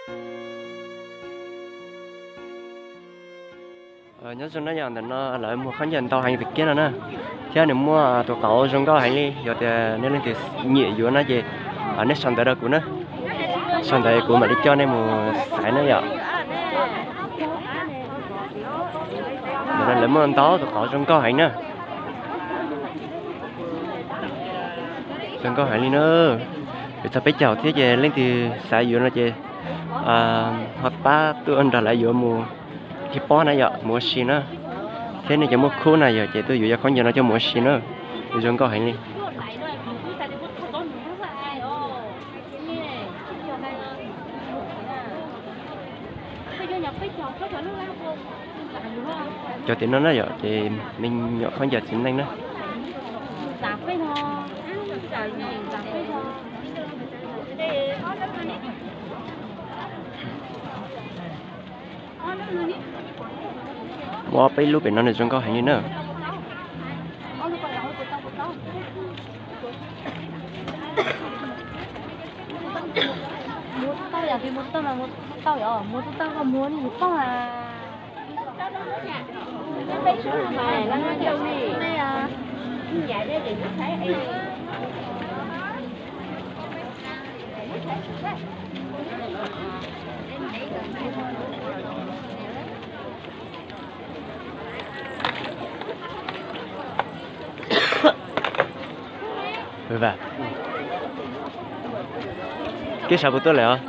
Nyob zoo na yom, ntawm no lawv muag khaub ncaws ntau heev tiag kiag no na, thiab nws muaj tus qauv zoo nkauj heev li. Yog tias nej leej twg nyiam yuav no ces nej sau ntawv rau kuv na, sau ntawv kuv mam li coj nej mus xaiv na yom. Ntawm no lawv muaj ntau tus qauv zoo nkauj heev na, zoo nkauj heev li na. Yuav txog peb caug thiab ces leej twg xav yuav no ces ho pab tuaj nrog lawv yuav mus khi pob na yom, mus ua si na. Thiab nej cov muaj khub na yom ces tuaj yuav cov khaub ncaws no coj mus ua si na, zoo nkauj heev li. Cov tim no na yom ces me nyuam khaub ncaws txiv neej na. Muaj ob peb lub pem no nws zoo nkauj heev li na. Koj xav puas tuaj lawm os?